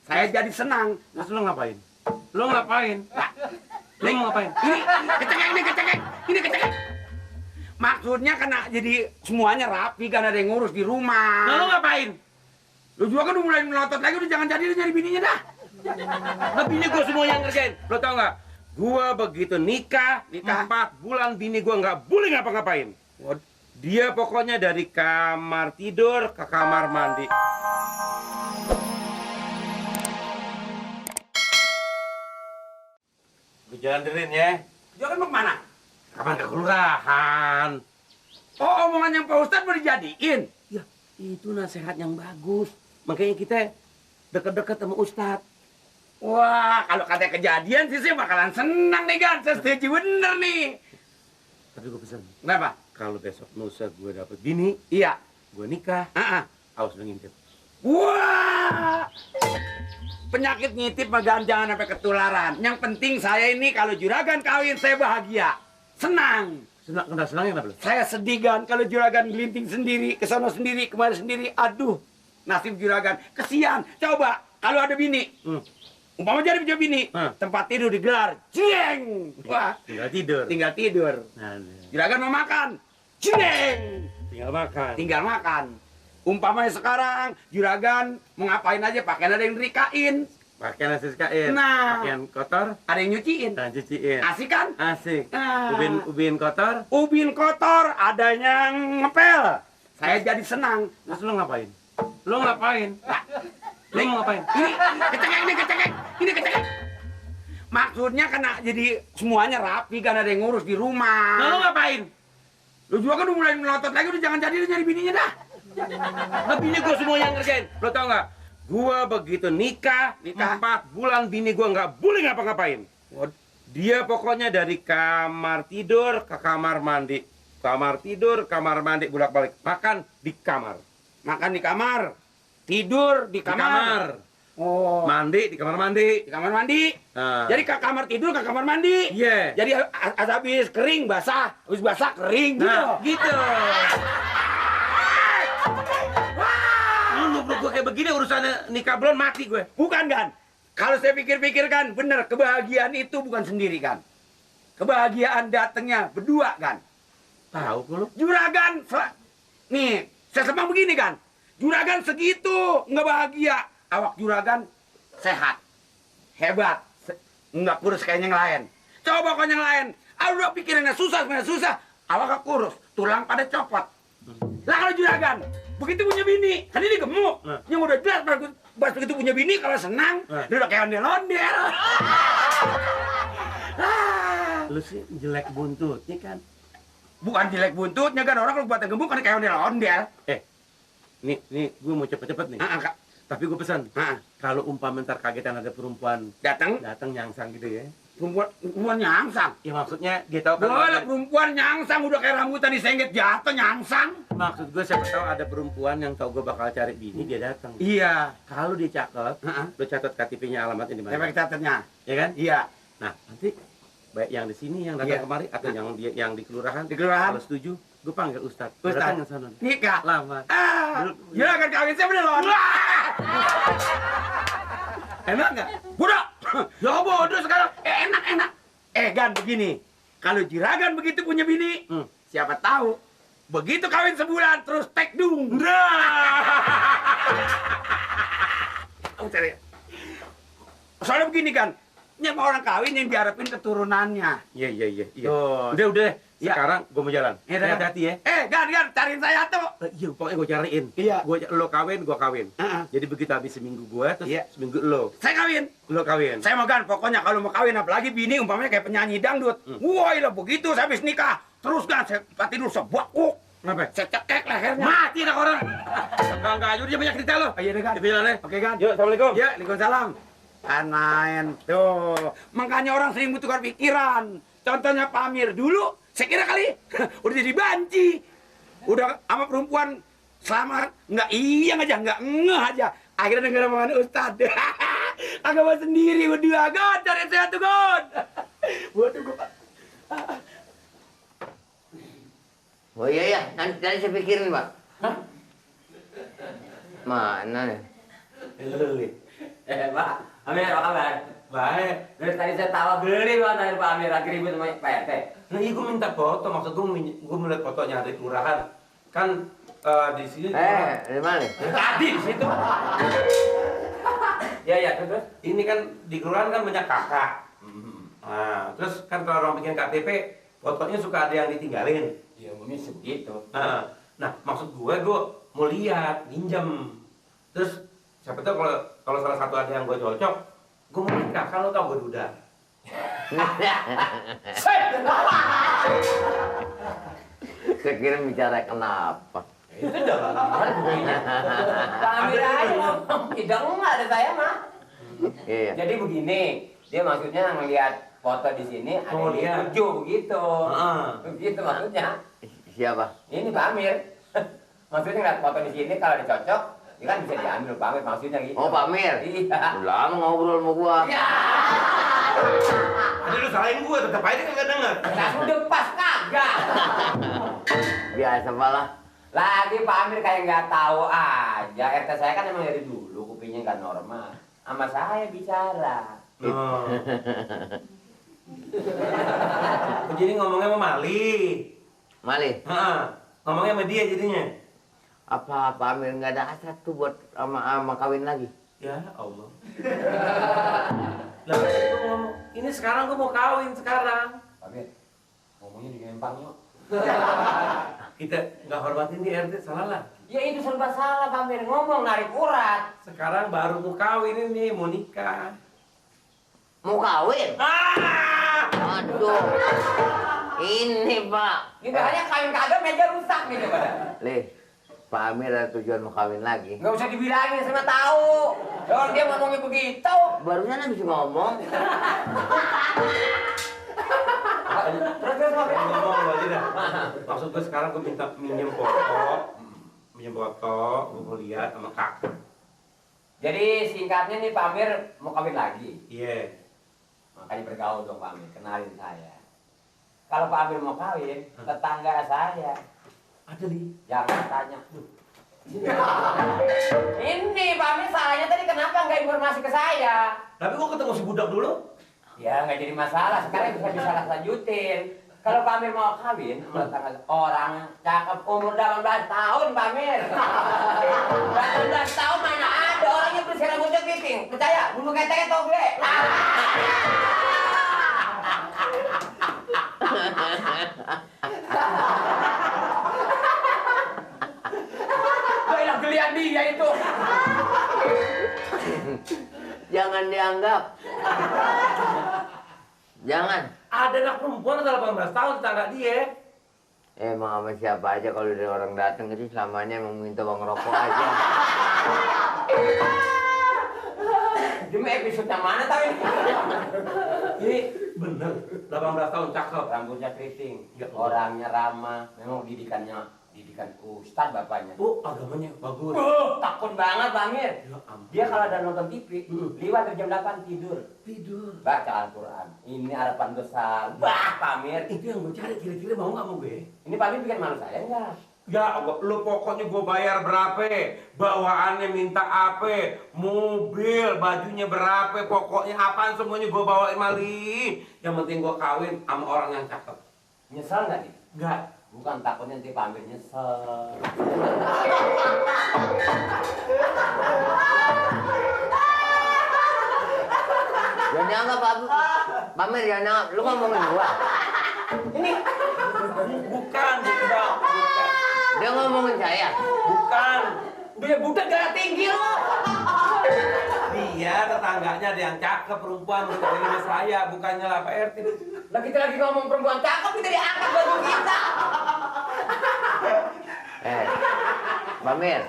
Saya jadi senang. Terus lo ngapain? Lo ngapain? Lo mau ngapain? Ini kecengek. Maksudnya kena jadi semuanya rapi kan, ada yang ngurus di rumah. Nah, lo ngapain? Lu juga kan udah mulai melotot lagi, udah jangan jadi lu nyari bininya dah. Nah, bini gue semua yang ngerjain. Lo tau nggak? Gue begitu nikah 4 bulan bini gue nggak boleh ngapa-ngapain. Dia pokoknya dari kamar tidur ke kamar mandi. Gue jalan derin ya. Jangan mau kemana? Kapan ke kelurahan? Oh, omongan yang Pak Ustadz mau dijadiin. Ya, itu nasihat yang bagus. Makanya kita deket-deket sama Ustadz. Wah, kalau katanya kejadian sih saya bakalan senang nih kan. Saya setuju bener nih. Tapi gue pesan, Kenapa? kalau besok lusa gue dapet bini, Iya. gue nikah, awas lu ngintip. Wah, penyakit ngintip mah jangan sampai ketularan. Yang penting saya ini kalau juragan kawin saya bahagia, senang. Senangnya kenapa lu? Saya sedih kan kalau juragan gelinting sendiri, ke sana sendiri, kemari sendiri. Aduh, nasib juragan. Kesian. Coba kalau ada bini. Umpama jadi punya bini, tempat tidur digelar. Cieng. Wah, Tinggal tidur. Nah, juragan mau makan. Cieng. tinggal makan. Umpamanya sekarang juragan mau ngapain aja, pakaian ada yang dirikain. Pakaian nasi kain. Nah. Pakaian kotor, Ada yang nyuciin. dan cuciin. Asik kan? Asik. Ah. Ubin kotor. Ubin kotor, ada yang ngepel. Saya jadi senang. Terus lo ngapain? Lo ngapain? Lo mau ngapain? Ini kecengek. Maksudnya kena jadi semuanya rapi kan, ada yang ngurus di rumah. Nah, lo ngapain? Lu juga kan udah mulai melotot lagi, udah jangan jadi lu nyari bininya dah. Nah, bini gue semua yang ngerjain. Lo tau nggak? Gue begitu nikah 4 bulan bini gue nggak boleh ngapa-ngapain. Dia pokoknya dari kamar tidur ke kamar mandi. Kamar tidur, kamar mandi, bolak-balik. Makan di kamar. Makan di kamar, tidur di kamar. Oh, Mandi di kamar mandi. di kamar mandi. Nah. Jadi ke kamar tidur, ke kamar mandi. Iya. Jadi habis kering basah, habis basah kering Nah, gitu. gitu. Lu nubruk gue kayak begini urusannya nikah belum mati gue. Bukan kan? Kalau saya pikir-pikir kan, bener, kebahagiaan itu bukan sendiri kan. Kebahagiaan datangnya berdua kan. Tahu gue lu. Juragan, nih, saya sembang begini kan. Juragan segitu, nggak bahagia. Awak juragan sehat, hebat, nggak kurus kayak yang lain. Coba kau yang lain, udah pikirannya susah, sebenarnya susah. Awak kurus, tulang pada copot. Lah kalau juragan, begitu punya bini, kan ini gemuk. Yang udah jelas, pas begitu punya bini, kalau senang, dia udah kayak ondel-ondel. Lu sih jelek buntutnya kan. Bukan jelek buntutnya kan, orang kalau buatan gemuk kan kayak ondel-ondel. Nih, gue mau cepet-cepet nih. Kak. Tapi gue pesan, kalau umpama ntar kagetan ada perempuan Datang, nyangsang gitu ya. perempuan nyangsang. Ya maksudnya dia tahu kan. Boleh perempuan nyangsang, udah kayak rambutan disengget jatuh nyangsang. Maksud gue siapa tahu ada perempuan yang tahu gue bakal cari bini, dia datang. Iya. Kalau dia cakep, lo catat KTP-nya alamatnya di mana? Efek catatnya. Ya kan? Iya. Nah, nanti baik yang di sini yang datang kemari atau yang di kelurahan. Di kelurahan. Kalau setuju, gue panggil Ustadz. Ustadz. Datang ke sana. Nikah. Lama. Ya kan kawin saya belum. Enak nggak? Budak. Ya bodoh sekarang. Enak. Gan begini. Kalau juragan begitu punya bini, siapa tahu begitu kawin sebulan terus tekdung. Soalnya begini kan, ini sama orang kawin yang diharapin keturunannya. Iya. Tuh. Udah. Ya. Sekarang gue mau jalan. Hati-hati ya. Gan, cariin saya tuh. Iya, pokoknya gue cariin. Iya. Lo kawin, gue kawin. Jadi begitu habis seminggu gue, terus seminggu lo. Saya kawin. Lo kawin. Saya mau Gan, pokoknya kalau mau kawin apalagi bini umpamanya kayak penyanyi dangdut. Wah, ilah begitu saya habis nikah. Terus Gan, saya tidur sebakuk. Kenapa? Saya cekek lehernya. Mati dah orang. Enggak aja dia banyak cerita lo. Iya deh Gan. Dibilangnya. Oke Gan. Yuk, assalamualaikum. Ya, Waalaikumsalam. Anain tuh. Makanya orang sering bertukar pikiran. Contohnya Pamir dulu, saya kira kali udah jadi banci. Udah sama perempuan selama nggak iya aja, nggak ngeh aja. Akhirnya denger omongan Ustadz. Agama sendiri berdua, God, cari saya tuh, God. Waduh, gua. Oh iya, nanti saya pikirin, Pak. Mana nih? Pak. Amir, apa kabar? Baik. Dari tadi saya tawa beli Pak, tadi Pak Amir lagi ribut sama Pak RT. Nah, iya gue minta foto, maksud gue melihat fotonya ada di kelurahan. Kan di sini. Di mana nih? Tadi di situ. Ya, terus? Ini kan di kelurahan kan banyak kakak. Nah, terus kan kalau orang bikin KTP, fotonya suka ada yang ditinggalin. Ya, mungkin segitu. Nah, maksud gue mau lihat, minjem. Terus siapa tahu kalau salah satu ada yang gue cocok, gue mau nikah. Kan lo tau gue duda. Saya kira bicara kenapa? Itu dong. Pak Amir aja ngomong, tidak enggak ada saya mah. Iya. Jadi begini, dia maksudnya ngelihat foto di sini ada Oh, di lihat. 7 begitu. Heeh. Begitu maksudnya. Siapa? Ini Pak Amir. Maksudnya ngeliat foto di sini kalau dicocok, ya kan bisa diambil Pak Amir maksudnya gitu. Oh, Pak Amir. Iya. Udah lama ngobrol sama gua. Iya. Ada lu salahin gue, tetep aja kagak denger. Langsung depas kagak. Biasa malah. Lagi Pak Amir kayak nggak tahu aja. RT saya kan emang dari dulu kupingnya nggak normal. Sama saya bicara. Oh. Jadi ngomongnya sama Mali. Mali, Ngomongnya sama dia jadinya. apa Pak Amir nggak ada hasrat tuh buat sama kawin lagi? Ya Allah. Lah, gua ngomong, ini sekarang gue mau kawin sekarang. Pak Amir, ngomongnya di Lempang yuk. Kita nggak hormatin di RT, salah lah. Ya itu serba salah Pak Amir, ngomong narik urat. Sekarang baru mau kawin ini, mau nikah. Mau kawin? Aduh. Ini Pak. Ini makanya kawin kagak meja rusak nih coba. Lih, Pak Amir ada tujuan mau kawin lagi. Nggak usah dibilangin, saya mah tahu. Kalau dia ngomongnya begitu. Barusan habis ngomong. Terus Pak Amir. Ngomong lu aja dah. Maksud gue sekarang gue minta minjem foto, gue mau lihat sama kakak. Jadi singkatnya nih Pak Amir mau kawin lagi. Iya. Makanya bergaul dong Pak Amir, kenalin saya. Kalau Pak Amir mau kawin, tetangga saya. Ada di. Jangan tanya. Ini Pak Amir salahnya tadi kenapa nggak informasi ke saya? Tapi gue ketemu si budak dulu. Ya nggak jadi masalah, sekarang bisa lanjutin. Kalau Pak Amir mau kawin, sama tetangga orang cakep umur 18 tahun Pak Amir. 18 tahun mana ada orangnya bersih rambutnya keriting. Percaya, bulu keteknya togle. Gailah gelian dia itu. Jangan dianggap. Jangan. Ada anak perempuan ada 18 tahun tetangga dia. Emang sama siapa aja kalau ada orang datang itu selamanya emang minta uang rokok aja. Cuma episode yang mana tahu ini? Ini bener 18 tahun cakep. Rambutnya keriting, Ya Allah. orangnya ramah, memang didikan ustad bapaknya. Oh, agamanya bagus. Takut banget Pak Amir. Ya ampun. Dia kalau ada nonton TV, liwat dari jam 8 tidur. Tidur. Baca Al-Quran. Ini harapan besar. Bah Pak Amir. Itu yang gue cari, kira-kira mau nggak mau gue? Ini Pak Amir bikin malu saya enggak? Ya Allah, lu pokoknya gue bayar berapa, bawaannya minta apa, mobil, bajunya berapa, pokoknya apaan semuanya gue bawain Mali. Yang penting gue kawin sama orang yang cakep. Nyesel nggak nih? Enggak. Bukan takutnya nanti Pak Amir nyesel. Jangan dianggap Pak Amir, jangan dianggap. Lu ngomongin gua. Ini Bukan, bukan. Dia ngomongin saya. Bukan. dia budak darah tinggi loh. Dia tetangganya ada yang cakep perempuan untuk sama saya, bukannya lah Pak RT. Lah kita lagi ngomong perempuan cakep kita diangkat baru kita. Pak Amir,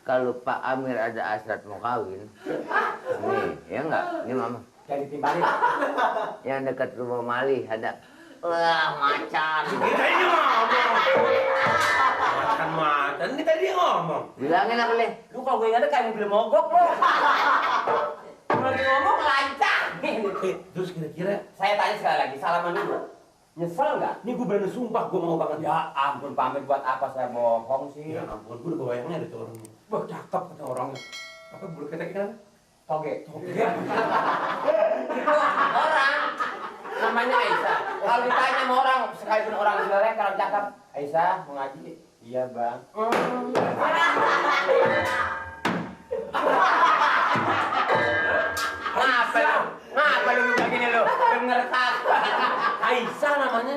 kalau Pak Amir ada hasrat mau kawin, nih, ya enggak? Ini mama. Jadi timbalin. Yang dekat rumah Mali ada. Wah, macan. Kita ini ngomong. Macan, ini tadi dia ngomong. Bilangin apa, Le? Lu kalau gue ingat kayak mobil mogok lo. Lagi ngomong lancar. Terus kira-kira, Saya tanya sekali lagi, salaman dulu. Nyesel nggak? ini gue berani sumpah gue mau banget. Ya ampun pamit buat apa saya bohong sih? Ya ampun, gue udah kebayangnya ada tuh orangnya. Wah, cakep kata orangnya. Apa bulu ketek kan? Toge. Itu orang namanya Aisyah. Kalau ditanya sama orang, sekalipun orang jelek, kalau cakap, Aisyah mau ngaji? Iya bang. Ngapa lu kayak gini lu? Denger kata. Aisyah namanya.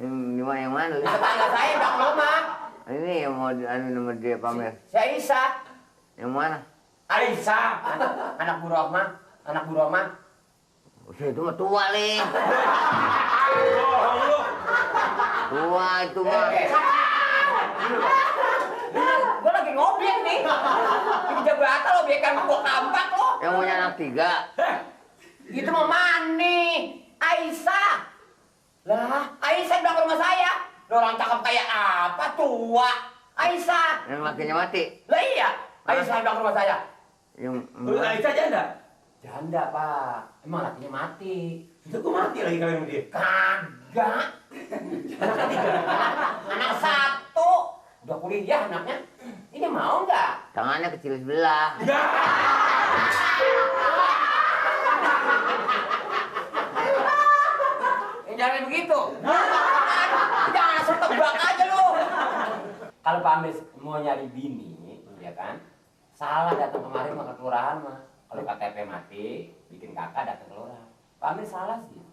Yang mana? Li? Tetangga saya bang rumah. Ini yang mau nama dia pamer. Si Aisyah. Yang mana? Aisyah. Anak Bu Rohmah. Anak Bu Rohmah. Usia itu mah tua, Li. Bohong lu. Tua itu mah. Gue lagi ngobek nih. Di Jabatan lo bekan gua kampak lo. Yang punya anak 3. Itu mau Mani. Aisyah. Lah, Aisyah bilang ke rumah saya. Lo orang cakep kayak apa tua? Aisyah. Yang lakinya mati. Lah iya. Aisyah bilang ke rumah saya. Yang Aisyah janda? Janda pak. Emang lakinya mati. Itu gue mati lagi kawin sama dia. Kagak. Anak ketiga. Anak 1. Udah kuliah anaknya. Ini mau nggak? tangannya kecil sebelah. Jangan begitu. Jangan asal tebak aja lu. Kalau Pak Amir mau nyari bini, ya kan? Salah datang kemarin mah ke kelurahan mah. Kalau KTP mati, bikin kakak datang ke kelurahan. Pak Amir salah sih.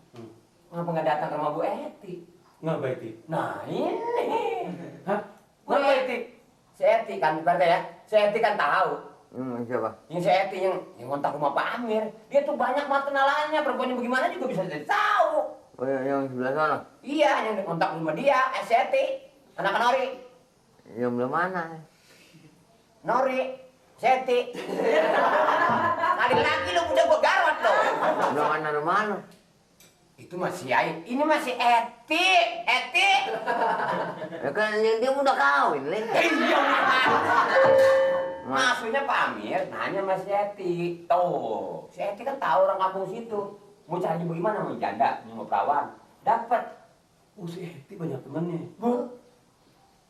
Ngapa nggak datang ke rumah Bu Eti? Ngapa itu? Nah ini. Hah? Ngapa Eti? Si Eti kan, berarti ya. Si Eti kan tahu. Siapa? Yang si Eti yang ngontak rumah Pak Amir. Dia tuh banyak banget kenalannya. Perempuannya bagaimana juga bisa jadi tahu. Oh, yang sebelah sana? Iya, yang dikontak rumah dia, SCT, anak Nori. Yang belah mana? Nori, Seti. Kali lagi lu udah gua garot lo. Belah mana? Itu masih Ai, ini masih Eti. Ya kan yang dia udah kawin, Li. Iya. Maksudnya Pak Amir nanya sama si Eti. Tuh, si Eti kan tahu orang kampung situ. Mau cari bagaimana, mau janda, mau perawan. Dapat. Si Eti banyak temennya. Bu.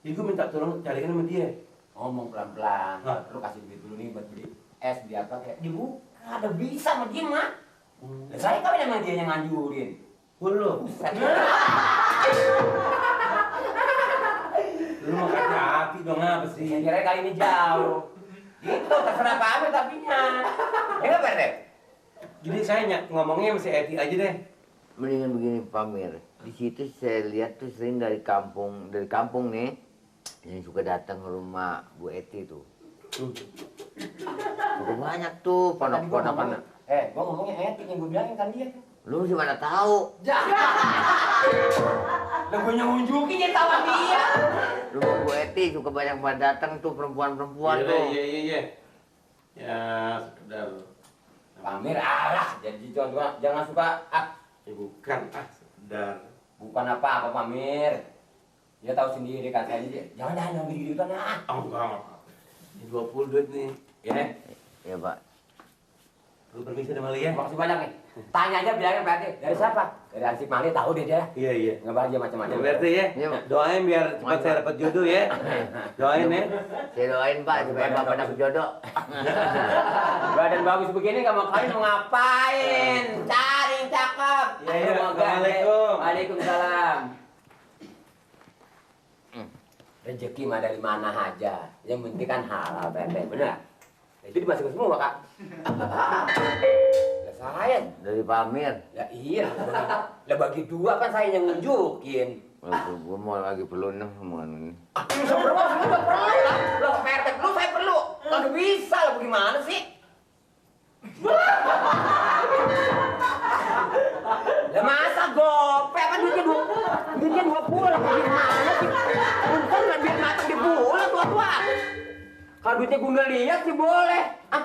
Jadi gue minta tolong carikan sama dia. Ngomong pelan-pelan. Hah? Lu kasih duit dulu nih buat beli es, beli apa kayak. Dibuka, ada bisa sama dia mah. Saya kawin sama dia yang nganjurin. Lu mau hati-hati dong apa sih? Kira kali ini jauh. Itu terserah Pak Amir tapinya. Ya nggak Pak Dep? Jadi saya ngomongnya sama si Eti aja deh. Mendingan begini, Pamir. Di situ saya lihat tuh sering dari kampung nih yang suka datang ke rumah Bu Eti tuh. Udah banyak tuh pondok-pondokan. Gua ngomongnya Eti yang gua bilangin kan dia. Lu sih mana tahu? Lah gua nunjukin dia tahu dia. Rumah Bu Eti suka banyak pada datang tuh perempuan-perempuan tuh. Iya. Ya sekedar. Pak Amir alah, jadi jangan suka Ya bukan sekedar. bukan apa-apa Pak Amir. Dia tahu sendiri kan saya dia. Jangan begitu nah. Enggak. Ini 20 duit nih. Ya. Ya, Pak. Lu permisi sama Li ya. Makasih banyak nih. Tanya aja bilangin Pak Eti. Dari siapa? Dari Ansip Mali, tahu dia. Iya. Nggak bahagia macam-macam. Ya berarti ya. Iya, Pak. Doain biar cepat saya dapat jodoh ya. Doain ya. Saya doain, Pak, supaya Bapak dapat jodoh. Badan bagus begini nggak mau kawin mau ngapain? Cari yang cakep. Iya. Semoga- Assalamualaikum. Waalaikumsalam. Rezeki mah dari mana aja. Yang penting kan halal, Bete. Benar? Itu dimasukin semua, Kak. Lah saya. Dari Pamir. Ya iya. Lah bagi dua kan saya yang nunjukin. Gue mau lagi perlu nih sama ini. Seberapa sih udah perlu lah. Lah PRT perlu, saya perlu. Kagak bisa lah bagaimana sih? Lah masa gope apa duitnya 20 lah bagaimana sih? Untung nggak biar matang di bulan tua-tua. Kalau duitnya gue nggak lihat sih boleh. Ah,